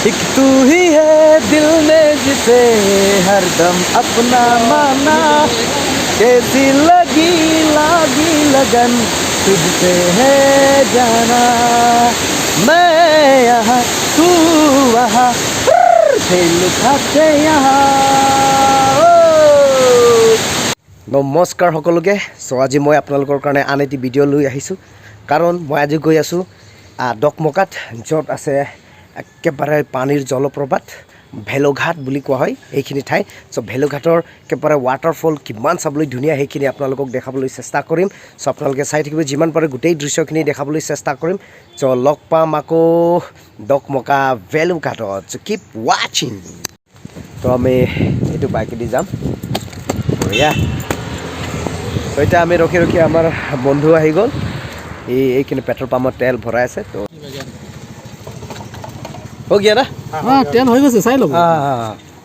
एक तू ही है दिल में जिसे हरदम अपना माना, कैसी लगी लागी लगन तुझसे है जाना, मैं यहाँ तू वहाँ, खेल खाते यहाँ। নমস্কাৰ সকলোকে। চ' আজি মই আপোনালোকৰ কাৰণে আন এটি ভিডিঅ' লৈ আহিছোঁ, কাৰণ মই আজি গৈ আছোঁ ডকমকাত, য'ত আছে একেবাৰে পানীৰ জলপ্ৰপাত, ভেলুঘাট বুলি কোৱা হয় এইখিনি ঠাই। চ' ভেলুঘাটৰ একেবাৰে ৱাটাৰফল কিমান চাবলৈ ধুনীয়া, সেইখিনি আপোনালোকক দেখাবলৈ চেষ্টা কৰিম। চ' আপোনালোকে চাই থাকিব, যিমান পাৰে গোটেই দৃশ্যখিনি দেখাবলৈ চেষ্টা কৰিম। চ' লগ পাম আকৌ ডকমকা ভেলুঘাটত। চ' কিপ ৱাচিং। তো আমি এইটো বাইকেদি যাম, বঢ়িয়া। তো এতিয়া আমি ৰখি ৰখি আমাৰ বন্ধু আহি গ'ল। এই এইখিনি পেট্ৰল পাম্পত তেল ভৰাই আছে। তো हो गया ना? অঁ, তেল হৈ গৈছে, চাই ল'ব।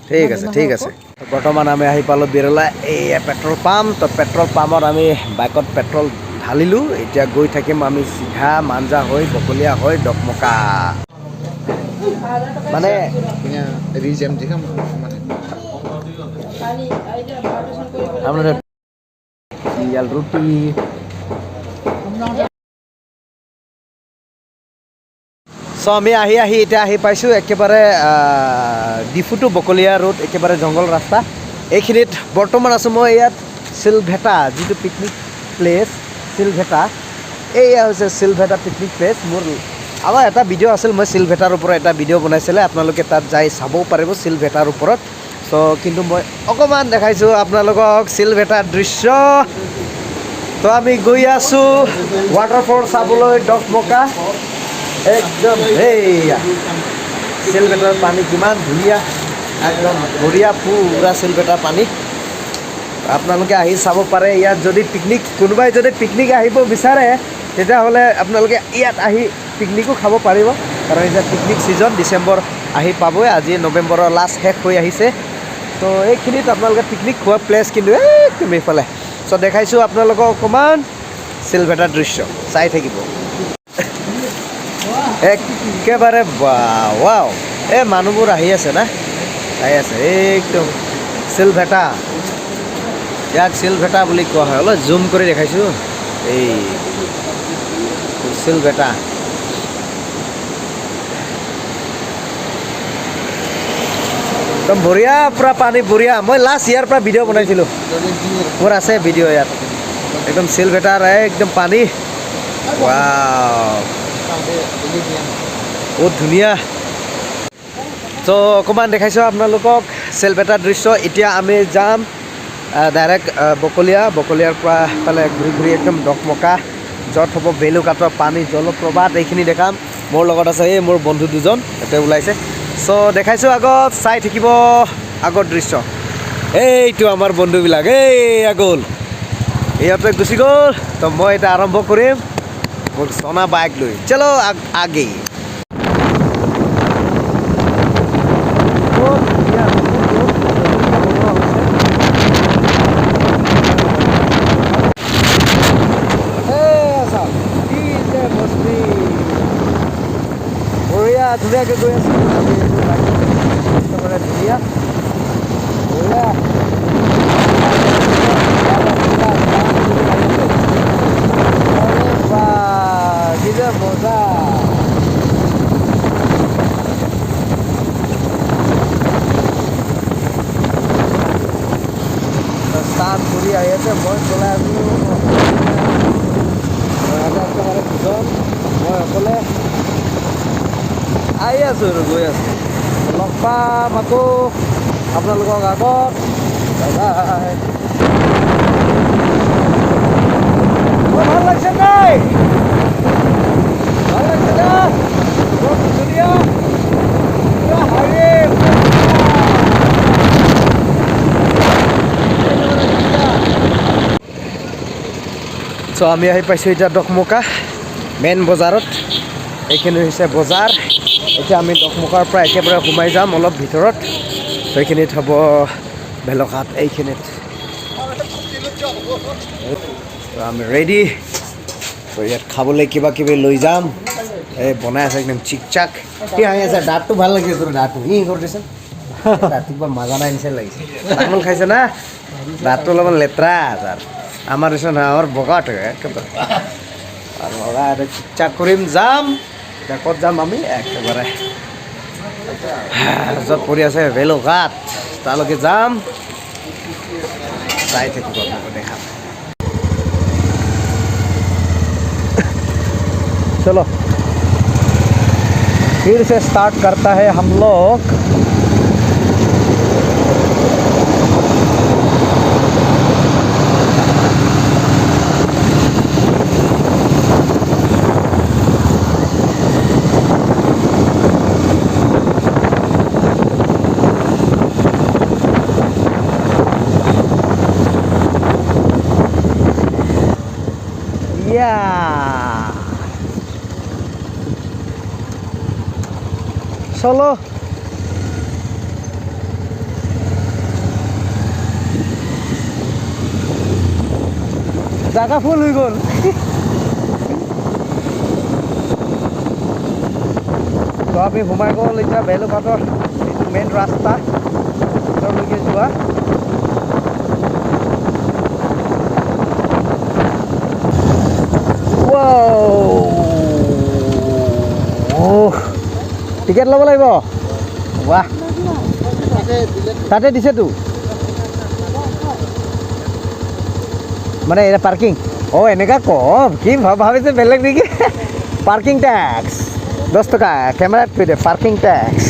ঠিক আছে, ঠিক আছে। বৰ্তমান আমি আহি পালোঁ বিৰলা এই পেট্ৰল পাম্প। তো পেট্ৰল পাম্পত আমি বাইকত পেট্ৰল ঢালিলোঁ। এতিয়া গৈ থাকিম আমি চিধা মাঞ্জা হৈ, বকলীয়া হৈ ডকমকা মানে। আপোনাৰ ৰুটি। চ' আমি আহি আহি এতিয়া আহি পাইছোঁ একেবাৰে ডিফু টু বকলীয়া ৰোড, একেবাৰে জংঘল ৰাস্তা। এইখিনিত বৰ্তমান আছোঁ মই। ইয়াত চিলভেটা যিটো পিকনিক প্লেচ, চিলভেটা, এইয়া হৈছে চিলভেটা পিকনিক প্লেচ। মোৰ আমাৰ এটা ভিডিঅ' আছিল, মই চিলভেটাৰ ওপৰত এটা ভিডিঅ' বনাইছিলে, আপোনালোকে তাত যাই চাবও পাৰিব চিলভেটাৰ ওপৰত। চ' কিন্তু মই অকণমান দেখাইছোঁ আপোনালোকক চিলভেটাৰ দৃশ্য। তো আমি গৈ আছোঁ ৱাটাৰফল চাবলৈ ডকমকা। একদম সেইয়া চিলভেটাৰ পানী কিমান ধুনীয়া, একদম বঢ়িয়া, পুৰা চিলভেটাৰ পানী। আপোনালোকে আহি চাব পাৰে ইয়াত। যদি পিকনিক কোনোবাই যদি পিকনিক আহিব বিচাৰে, তেতিয়াহ'লে আপোনালোকে ইয়াত আহি পিকনিকো খাব পাৰিব, কাৰণ এতিয়া পিকনিক ছিজন, ডিচেম্বৰ আহি পাবই, আজি নৱেম্বৰৰ লাষ্ট শেষ হৈ আহিছে। তো এইখিনিত আপোনালোকে পিকনিক খোৱা প্লেচ কিন্তু একদম এইফালে। চ' দেখাইছোঁ আপোনালোকক অকণমান চিলভেটাৰ দৃশ্য, চাই থাকিব একেবাৰে। ৱাও, এই মানুহবোৰ আহি আছে না, আহি আছে। একদম চিলভেটা, ইয়াক চিলভেটা বুলি কোৱা হয়। অলপ জুম কৰি দেখাইছোঁ, এই চিলভেটা। একদম বঢ়িয়া, পূৰা পানী বঢ়িয়া। মই লাষ্ট ইয়াৰ পৰা ভিডিঅ' বনাইছিলোঁ, মোৰ আছে ভিডিঅ' ইয়াত। একদম চিলভেটাৰ একদম পানী, ৱাও, বহুত ধুনীয়া। চ' অকণমান দেখাইছোঁ আপোনালোকক চেলপেটাৰ দৃশ্য। এতিয়া আমি যাম ডাইৰেক্ট বকলীয়া, বকলীয়াৰ পৰা ফালে ঘূৰি ঘূৰি একদম ডকমকা, য'ত হ'ব বেলুকাটৰ পানী জলপ্ৰপাত, এইখিনি দেখাম। মোৰ লগত আছে এই মোৰ বন্ধু দুজন, এতিয়া ওলাইছে। চ' দেখাইছোঁ আগত, চাই থাকিব আগৰ দৃশ্য। এইটো আমাৰ বন্ধুবিলাক, এইয়া গ'ল, ইহঁতে গুচি গ'ল। তো মই এতিয়া আৰম্ভ কৰিম মোৰ চনা বাইক লৈ। চলো আগে। বহুত ধুনীয়া, বহুত নতুনকৈ বনোৱা হৈছে। এই চাওক, কি যে মস্তি, বঢ়িয়া, ধুনীয়াকৈ গৈ আছোঁ আমি এইটো বাইকত। একেবাৰে ধুনীয়া, বঢ়িয়া। আৰে বাহ, কি যে মজা। স্থান ঘূৰি আহি আছে, মই চলাই আছোঁ। একেবাৰে দুজন, মই অকলে আহি আছোঁ আৰু গৈ আছোঁ। লগ পাম আকৌ আপোনালোকক আগত। Bye bye. ভাল লাগিছে নাই? ভাল লাগিছে না? বহুত ধুনীয়া, পুৰা হাইৱে। চ' আমি আহি পাইছোঁ এতিয়া ডকমকা মেইন বজাৰত। এইখিনি হৈছে বজাৰ। এতিয়া আমি ডকমকাৰ পৰা একেবাৰে সোমাই যাম অলপ ভিতৰত। সেইখিনিত হ'ব ভেলঘাট, এইখিনিত। তো আমি ৰেডি। তো ইয়াত খাবলৈ কিবা কিবি লৈ যাম। এই বনাই আছে একদম চিক চাক। কি হাঁহি আছে? দাঁতটো ভাল লাগিছে তোৰ, দাঁতটো ই কৰি দিছে। দাঁতটো কিবা মাজা নাই নিচিনা লাগিছে। তামোল খাইছে না, দাঁতটো অলপমান লেতেৰা তাৰ। আমাৰ নিচিনা নহয়, আমাৰ বগাটো একেবাৰে। আৰু ল'ৰা এটা চিক চাক কৰিম, যাম। এতিয়া ক'ত যাম আমি? একেবাৰে য'ত পৰি আছে ভেলুঘাট, তালৈকে যাম। চাই থাকিব, আপোনালোকে দেখাম। चलो फिर से स्टार्ट करता है हम लोग। या চলো, জাগা ফুল হৈ গ'ল। তো আমি সোমাই গ'ল এতিয়া ভেলুঘাটৰ এইটো মেইন ৰাস্তা ভিতৰলৈকে যোৱা। টিকেট ল'ব লাগিব। বাহ, তাতে দিছেতো মানে এটা পাৰ্কিং। অঁ, এনেকুৱা কম কি ভাবিছে বেলেগ নেকি? পাৰ্কিং টেক্স 10 টকা, কেমেৰাত কৈ দে পাৰ্কিং টেক্স।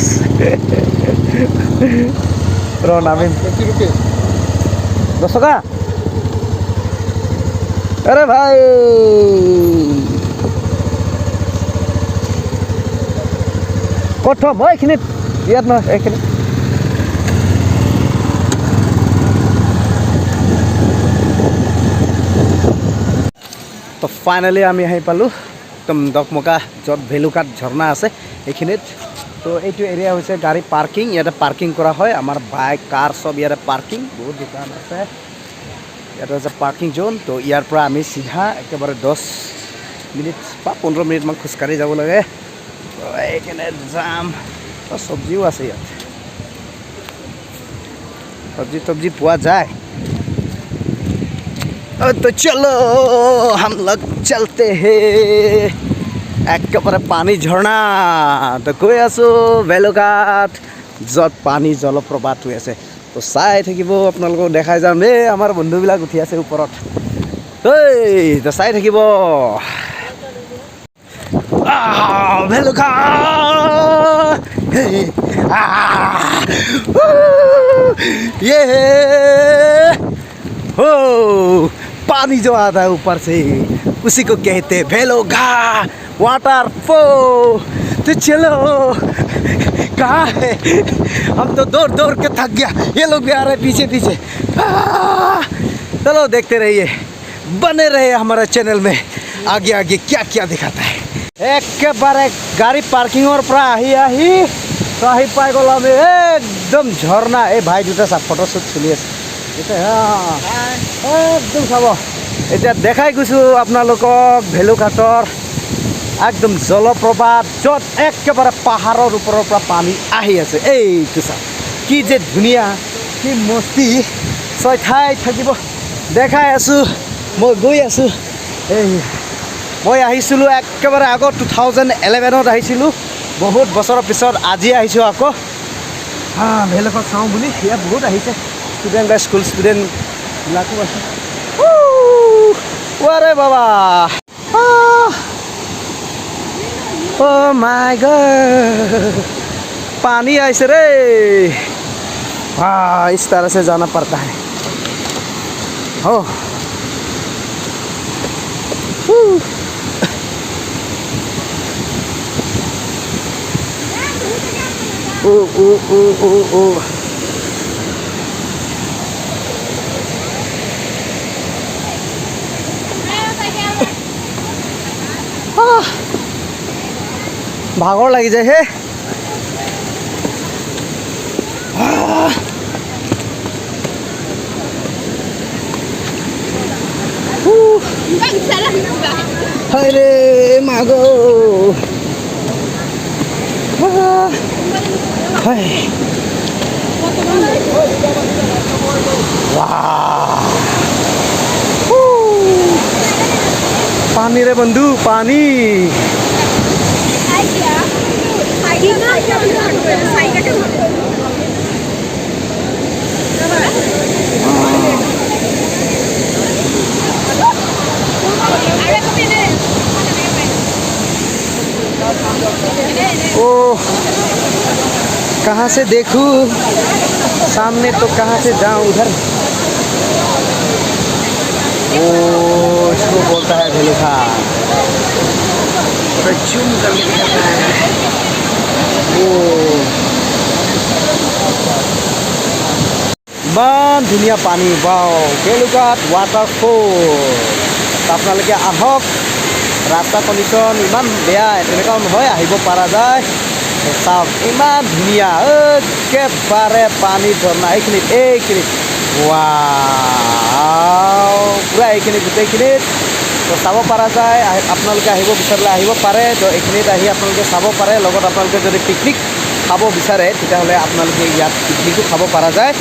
ৰ নামিম। 10 টকা। আৰে ভাই, ক'ত থ'ম? অ, এইখিনিত, ইয়াত নহয়, এইখিনিত। তো ফাইনেলি আমি আহি পালোঁ একদম দকমকা য'ত ভেলুঘাট ঝৰ্ণা আছে এইখিনিত। তো এইটো এৰিয়া হৈছে গাড়ী পাৰ্কিং, ইয়াতে পাৰ্কিং কৰা হয় আমাৰ বাইক কাৰ চব ইয়াতে পাৰ্কিং। বহুত দোকান আছে ইয়াতে, হৈছে পাৰ্কিং জ'ন। তো ইয়াৰ পৰা আমি চিধা একেবাৰে 10 মিনিট বা 15 মিনিটমান খোজকাঢ়ি যাব লাগে। তো এইপিনে যাম। তো চব্জিও আছে ইয়াত, চব্জি তব্জি পোৱা যায়। तो चलो हम लोग चलते हैं একেবাৰে পানী ঝৰ্ণা। তো গৈ আছোঁ ভেলুঘাট, য'ত পানী জলপ্ৰপাত হৈ আছে। তো চাই থাকিব, আপোনালোকক দেখাই যাম। এই আমাৰ বন্ধুবিলাক উঠি আছে ওপৰত। ঐ, তো চাই থাকিব। ভেলুঘাট, ये हो पानी जो आता है ऊपर से, उसी को कहते हैं भेलुघाट वाटरफॉल। तो चलो, कहाँ है? हम तो दौड़ दौड़ के थक गया, ये लोग भी आ रहे हैं पीछे पीछे। चलो देखते रहिए, बने रहे हमारा चैनल में, आगे आगे क्या क्या दिखाता है। একেবাৰে গাড়ী পাৰ্কিঙৰ পৰা আহি আহি তো আহি পাই গ'ল আমি একদম ঝৰ্ণা। এই ভাই দুটা চা, ফটোশ্বুট চলি আছে এতিয়া। একদম চাব, এতিয়া দেখাই গৈছোঁ আপোনালোকক ভেলুঘাটৰ একদম জলপ্ৰপাত, য'ত একেবাৰে পাহাৰৰ ওপৰৰ পৰা পানী আহি আছে। এইটো চাওক, কি যে ধুনীয়া, কি মস্তি। ছয় ঠাই থাকিব, দেখাই আছোঁ, মই গৈ আছোঁ। এই মই আহিছিলোঁ একেবাৰে আগত 2011ত আহিছিলোঁ, বহুত বছৰৰ পিছত আজি আহিছোঁ আকৌ ভেলুঘাট চাওঁ বুলি। ইয়াত বহুত আহিছে ষ্টুডেণ্ট বা স্কুল ষ্টুডেণ্টবিলাকো আছে। আৰে বাবা, অ' মাই গড, पानी ऐसे रे। हाँ, इस तरह से जाना पड़ता है। हो ও ও ও ও ও ভাগৰ লাগি যায় হে। হায়ৰে মাগো। হয়। Wow. পানীৰে বন্ধু, পানী। ओ, कहाँ से देखूं? सामने तो कहाँ से जाऊं उधर? ओ, इसको बोलता है भेलुघाट। जूम करके दिखाता है। ओ, ইমান ধুনীয়া পানী। বাও, বেলুঘাট ৱাটাৰফল। আপোনালোকে আহক। ৰাস্তা কণ্ডিশ্যন ইমান বেয়া তেনেকুৱাও নহয়, আহিব পৰা যায়। চাওক, ইমান ধুনীয়া একেবাৰে পানী ঝৰ্ণা। এইখিনিত, এইখিনিত, ৱাও, পূৰা এইখিনি গোটেইখিনিত তো চাব পৰা যায়। আপোনালোকে আহিব বিচাৰিলে আহিব পাৰে। তো এইখিনিত আহি আপোনালোকে চাব পাৰে। লগত আপোনালোকে যদি পিকনিক খাব বিচাৰে, তেতিয়াহ'লে আপোনালোকে ইয়াত পিকনিকো খাব পৰা যায়।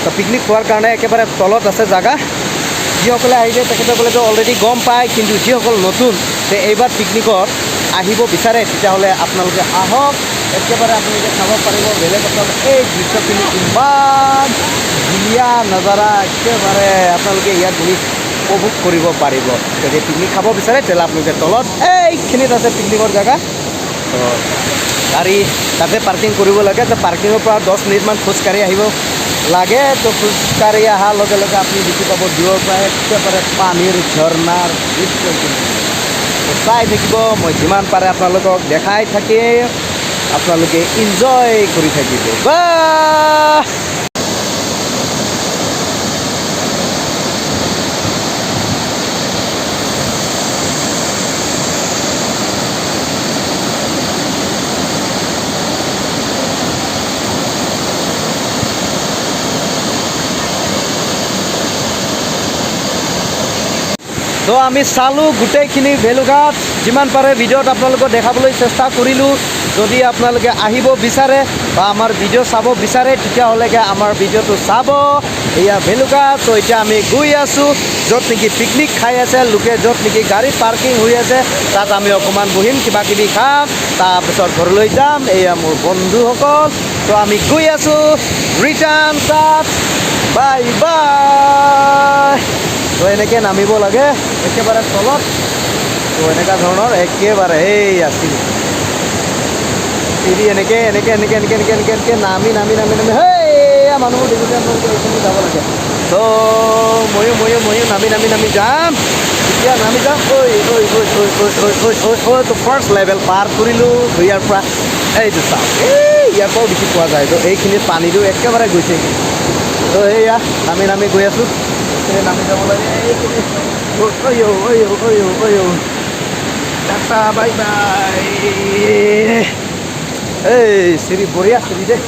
তো পিকনিক খোৱাৰ কাৰণে একেবাৰে তলত আছে জাগা। যিসকলে আহিছে, তেখেতসকলেতো অলৰেডি গম পায়, কিন্তু যিসকল নতুন তে এইবাৰ পিকনিকত আহিব বিচাৰে, তেতিয়াহ'লে আপোনালোকে আহক। একেবাৰে আপোনালোকে চাব পাৰিব। বেলেগ কথা, এই দৃশ্যখিনি ইমান ধুনীয়া নজাৰা, একেবাৰে আপোনালোকে ইয়াত বহি উপভোগ কৰিব পাৰিব। যদি পিকনিক খাব বিচাৰে, তেতিয়াহ'লে আপোনালোকে তলত এইখিনিত আছে পিকনিকৰ জেগা। তো গাড়ী তাতে পাৰ্কিং কৰিব লাগে। তো পাৰ্কিঙৰ পৰা 10 মিনিটমান খোজকাঢ়ি আহিব লাগে। তো খোজকাঢ়ি অহাৰ লগে লগে আপুনি দেখি পাব দূৰৰ পৰা একেবাৰে পানীৰ ঝৰ্ণাৰ দৃশ্যখিনি। তো চাই থাকিব, মই যিমান পাৰে আপোনালোকক দেখাই থাকিম, আপোনালোকে ইনজয় কৰি থাকিব। বাহ। তো আমি চালোঁ গোটেইখিনি ভেলুঘাট। যিমান পাৰে ভিডিঅ'ত আপোনালোকক দেখাবলৈ চেষ্টা কৰিলোঁ। যদি আপোনালোকে আহিব বিচাৰে বা আমাৰ ভিডিঅ' চাব বিচাৰে, তেতিয়াহ'লে আমাৰ ভিডিঅ'টো চাব। এয়া ভেলুঘাট। তো এতিয়া আমি গৈ আছোঁ য'ত নেকি পিকনিক খাই আছে লোকে, য'ত নেকি গাড়ী পাৰ্কিং হৈ আছে, তাত আমি অকণমান বহিম, কিবা কিবি খাম, তাৰপিছত ঘৰলৈ যাম। এয়া মোৰ বন্ধুসকল। তো আমি গৈ আছোঁ ৰিটাৰ্ণ তাত। Bye bye. তো এনেকৈ নামিব লাগে একেবাৰে তলত। তো এনেকুৱা ধৰণৰ একেবাৰে এই আছিল চিৰি। এনেকৈ এনেকৈ এনেকৈ এনেকৈ এনেকৈ এনেকৈ এনেকৈ নামি নামি নামি নামি, সেইয়া মানুহবোৰ দেখিছে আপোনালোকে, এইখিনি যাব লাগে। তো ময়ো ময়ো ময়ো নামি নামি নামি যাম। এতিয়া নামি যাম। ঐ ঐ ঐ ঐ ঐ ঐ ঐ ঐ ঐ। তো ফাৰ্ষ্ট লেভেল পাৰ কৰিলোঁ ইয়াৰ পৰা। এইটো চাওক, এই ইয়াৰ পৰাও দেখি পোৱা যায়। তো এইখিনিত পানীটো একেবাৰে গৈছে। তো এইয়া নামি নামি গৈ আছোঁ। এইখিনি নামি যাব লাগে এইখিনি। ঐ ঐ ঐ ঐ ঐ, টাটা, বাই বাই। এই চিৰি, বঢ়িয়া চিৰি দেই।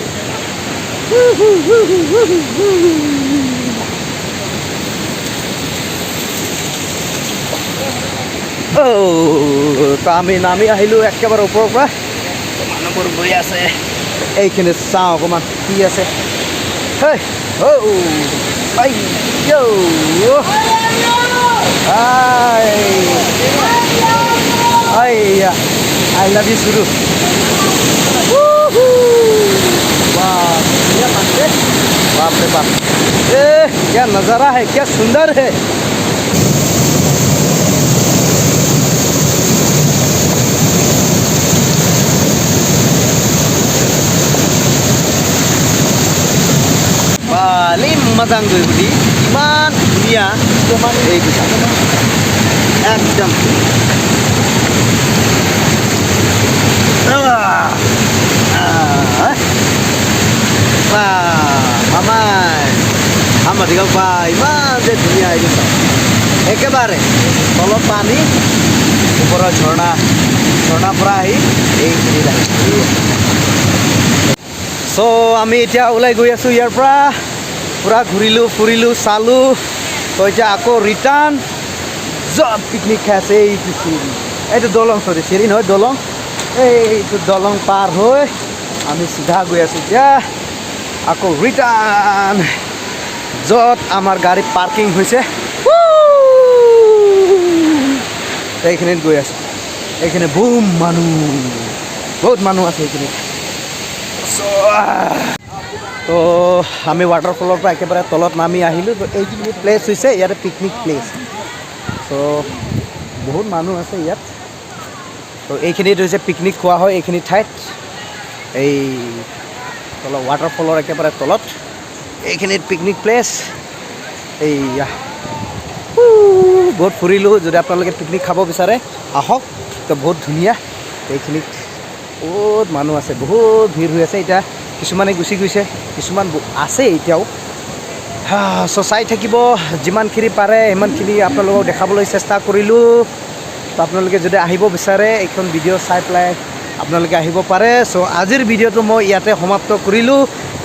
তো আমি নামি আহিলোঁ একেবাৰে ওপৰৰ পৰা। মানুহবোৰ গৈ আছে। এইখিনি চাওঁ অকণমান কি আছে। হেই, ঔ, আইয়ো, হাই, আইয়া, I love you Suru. वाह, धुनिया पानी रे। बाप रे बाप, ए क्या नज़ारा है, क्या सुंदर है। বালি মোজাং গৈ ইমান ধুনীয়া। এইটো চাওক, একদম আহ, আহ, বাহ, আমাৰ বা ইমান যে ধুনীয়া। এইটো চাওক, একেবাৰে তলত পানী, ওপৰৰ ঝৰ্ণা, ঝৰ্ণাৰ পৰা আহি এইখিনিত আহি। চ' আমি এতিয়া ওলাই গৈ আছোঁ ইয়াৰ পৰা। পূৰা ঘূৰিলোঁ, ফুৰিলোঁ, চালোঁ। তো এতিয়া আকৌ ৰিটাৰ্ণ য'ত পিকনিক খাই আছে। এইটো চিৰি, এইটো দলং, চৰি, চিৰি নহয়, দলং। এইটো দলং পাৰ হৈ আমি চিধা গৈ আছোঁ এতিয়া আকৌ ৰিটাৰ্ণ, য'ত আমাৰ গাড়ী পাৰ্কিং হৈছে। এইখিনিত গৈ আছোঁ। এইখিনি বুম মানুহ, বহুত মানুহ আছে এইখিনিত। তো আমি ৱাটাৰফলৰ পৰা একেবাৰে তলত নামি আহিলোঁ। তো এইখিনি প্লেচ হৈছে ইয়াতে পিকনিক প্লেচ। চ' বহুত মানুহ আছে ইয়াত। তো এইখিনিত হৈছে পিকনিক খোৱা হয় এইখিনি ঠাইত, এই তলত ৱাটাৰফলৰ একেবাৰে তলত এইখিনিত পিকনিক প্লেচ। এইয়া বহুত ফুৰিলোঁ। যদি আপোনালোকে পিকনিক খাব বিচাৰে, আহক। তো বহুত ধুনীয়া এইখিনিত, বহুত মানুহ আছে, বহুত ভিৰ হৈ আছে। এতিয়া কিছুমানে গুচি গৈছে, কিছুমান আছে এতিয়াও। চ' চাই থাকিব, যিমানখিনি পাৰে সিমানখিনি আপোনালোকক দেখাবলৈ চেষ্টা কৰিলোঁ। তো আপোনালোকে যদি আহিব বিচাৰে, এইখন ভিডিঅ' চাই পেলাই আপোনালোকে আহিব পাৰে। চ' আজিৰ ভিডিঅ'টো মই ইয়াতে সমাপ্ত কৰিলোঁ।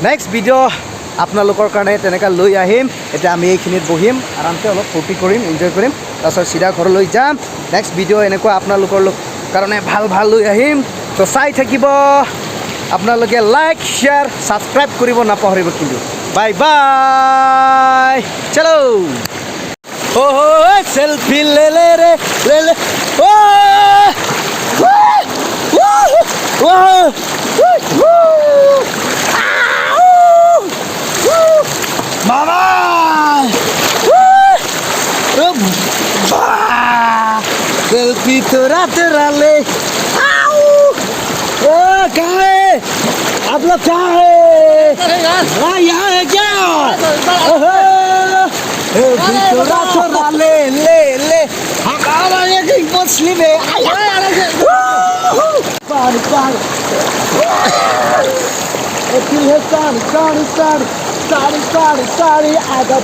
নেক্সট ভিডিঅ' আপোনালোকৰ কাৰণে তেনেকুৱা লৈ আহিম। এতিয়া আমি এইখিনিত বহিম, আৰামছে অলপ ফূৰ্তি কৰিম, এনজয় কৰিম, তাৰপিছত চিধা ঘৰলৈ যাম। নেক্সট ভিডিঅ' এনেকুৱা আপোনালোকৰ কাৰণে ভাল ভাল লৈ আহিম। ত' চাই থাকিব আপোনালোকে, লাইক, শ্বেয়াৰ, ছাবস্ক্ৰাইব কৰিব নাপাহৰিব কিন্তু। বাই বাই, চলো। ও সেলফি লে লে ৰে লে লে ও ও ও ও মামা ও सेल्फी तोरा तेरा ले आओ। ओ, कहाँ है आप लोग? कहाँ है? हाँ, यहाँ है क्या? ओहो, सेल्फी तोरा तोरा ले ले ले। हमारा ये मुस्लिम है। पानी पानी दिल है सारी सारी सारी सारी सारी सारी आधा।